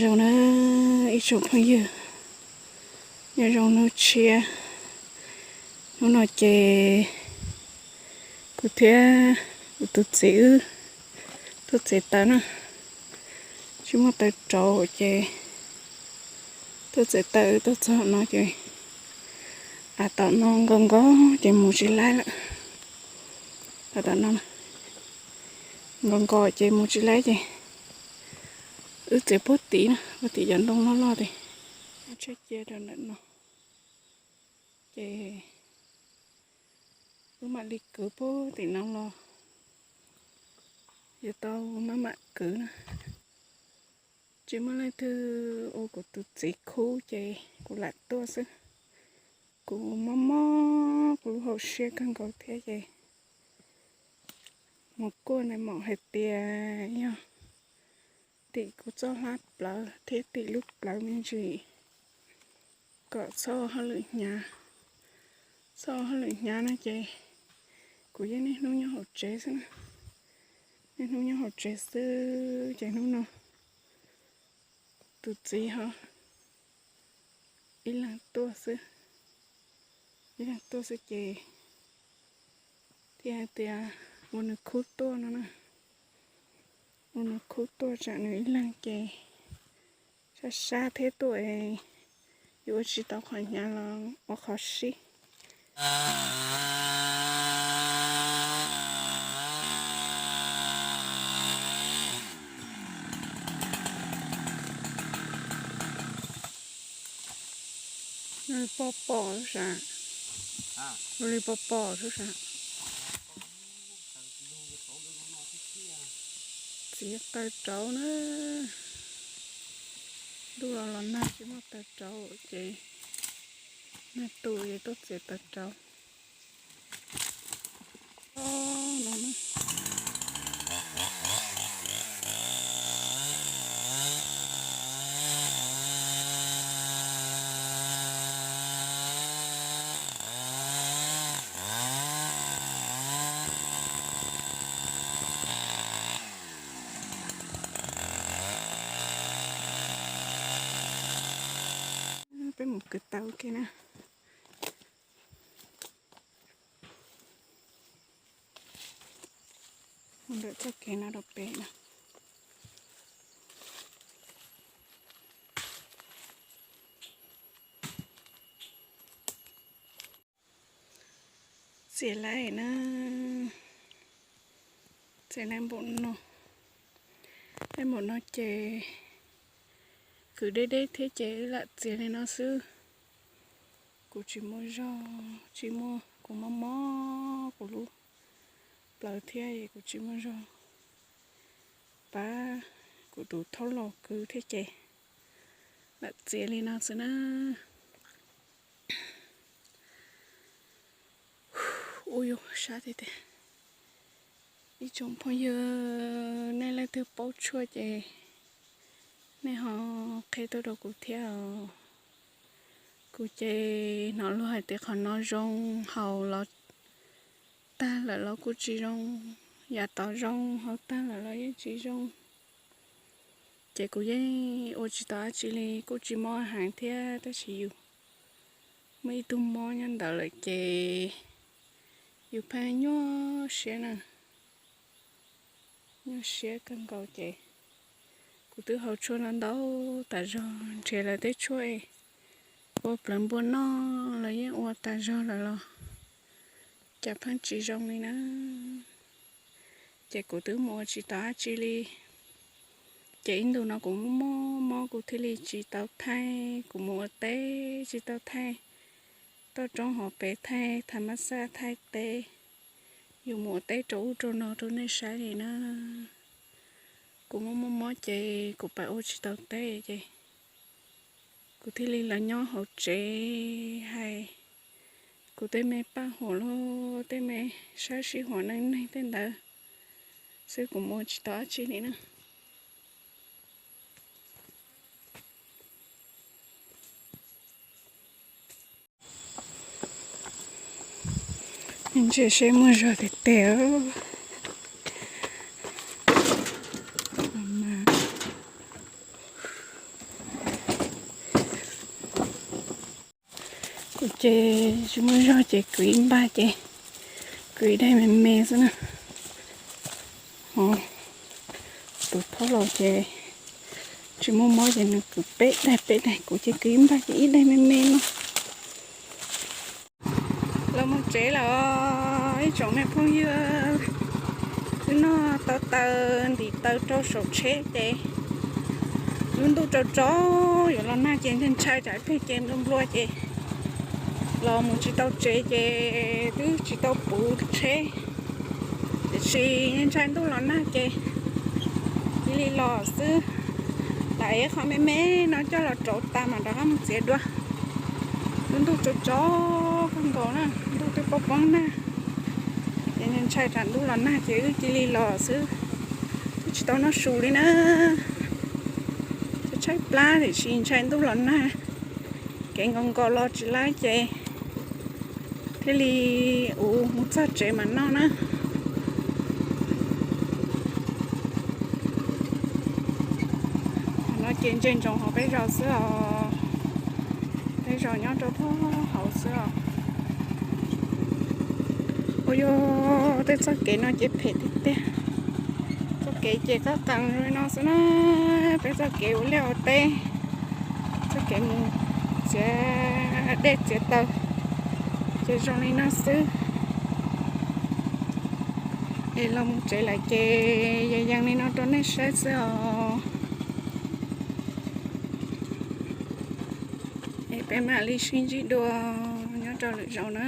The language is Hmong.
Zoo na, ib tsoom phooj ywg, nyob zoo hnub tshiab. Hnub no ces kuv thiab kuv tus txiv wb tuaj txiav taws na, tsis muaj taws rauv ces tuaj txiav taws, wb tuaj txog no ces av tom no nkos nkos ces mus tsis laib lawm. Av tom no nkos nkos ces mus tsis laib ces wb txiav puag tim na, puag tim cov ntoo loj loj ces tshaib cia rau ntawm no ces wb mam li kwv puag tim no los, yuav tau maj mam kwv na. Tsis muaj leej twg ua kuv tus txiv khub ces kuv lam tuaj xwb. Kuv mob mob kuv lub hauv siab kawg nkaus thiab ces mus kuaj nais maum hais tias yog tim kuv txoj hlab plawv thiab tim lub plawv me ntsis kom txhob hauj lwm hnyav. Txhob hauj lwm hnyav no ces kuv yeej niaj hnub nyob hauv tsev xwb na. Niaj hnub nyob hauv tsev xwb ces hnub no tus txiv ho ib leeg tuaj xwb, ib leeg tuaj xwb ces thiaj hais tias ua nws khub tuaj no na. Ua nws khub tuaj tsam nws ib leeg ces sab sab thiab tuaj es yuav ua tsis tau qhov hnyav los ua qhov sib. Pom pom sav, ua li pom pom sav. Txiav taws rauv na. Ntuj los los nag tsis muaj taws rauv ces nag tu es tuaj txiav taws rauv. Peb mus kwv taws ua ke na. Mus ntawm txoj kev no rau pem na. Txiav laib na, txiav laib npaum no, laib npaum no ces kwv deb deb thiab ces wb lam txiav li no xwb. Kuv tsis muaj zog, tsis muaj, kuv mob mob kuv lub plawv thiab es kuv tsis muaj zog pab kuv tus thaub laus kwv thiab ces lam txiav li no xwb na. Ua yuav sab tiag tiag. Ib tsoom phooj ywg, nej leej twg paub tshuaj ces nej ho qhia tuaj rau kuv thiab os. Kuv ces hnov luag hais tias qhov no zoo, haus los tag lawm los kuj tsis zoo, yav tod zoo, haus tag lawm los yeej tsis zoo. Ces kuv yeej ua tsis tau dab tsi li, kuj tsis mob heev thiab, tab sis yus muaj ib tug mob nyob ntawd lawm ces yus pheej nyuaj siab na, nyuaj siab kawg nkaus ces kuv twb haus tshuaj no ntau tas zog, nrhiav lawv tej tshuaj es ua plawv npua noj los yeej ua tas zog lawm los cas pheej tsis zoo li na. Ces kuv twb mus ua tsis tau dab tsi li. Ces ib ntus no kuv mob mob kuv thiaj li tsis tau thaij, kuv mus ua teb tsis tau thaij toj roob hauv pes, thaij tha mab xaj, thaij teb, yus mus ua teb rau ub rau no rau nej saib li na. Kuv mob mob mob ces kuv pab ua tsis tau teb ces kuv thiaj li los nyob hauv tsev hais kuv tej me paj huam los tej me sab sij huam neej neeg tej ntawd xwb, kuv mus ua tsis tau dab tsi li na. Ntsia seb muaj zog tiag tiag. Kuv ces tsis muaj zog ces kwv ib npag ces kwv ib daim me me xwb na. Tus phob laus ces tsis muaj mob ces nws kwv peb daim peb daim, kuv ces kwv ib npag ces ib daim me me no. Los mus tsev lawm ib tsoom me phooj ywg. Twb noj tau taw ntim taw rau saum tsheb ces lub ntuj tsaus tsaus yuav los nag ces ntshai ntshai tsam ib pliag ces nplua nplua ces los mus tsis tau tsev ces twb tsis tau puv tsheb. Tiam sis ntshai ntuj los nag ces cia li los xwb. Lam ev qhov me me no coj los rauv tas mam rov qab mus txiav dua. Lub ntuj tsaus tsaus kawg nkaus na, ntuj twb poob poob nag ces ntshai tsam ntuj los nag ces wb cia li los xwb. Twb tsis tau noj su li na. Tshaib plab tiam sis ntshai ntuj los nag, kev nkaus nkaus los tsis laib ces thiaj li ua mus txog tsev mam noj na. No ces ntsia ntsoov hauv peb zos xwb os. Peb zos nyob rau puag hauv xwb os. Ua yog tej txoj kev no ces phem tiag tiag. Txoj kev ces qab qees li no xwb na. Peb txoj kev ua liaj ua teb, txoj kev mus txiav dej txiav taws ces zoo li no xwb. Es los mus tsev lawm ces yees yees li no rau nej saib xwb os. Es peb mam li sib ntsib dua nyob rau lwm zaus na.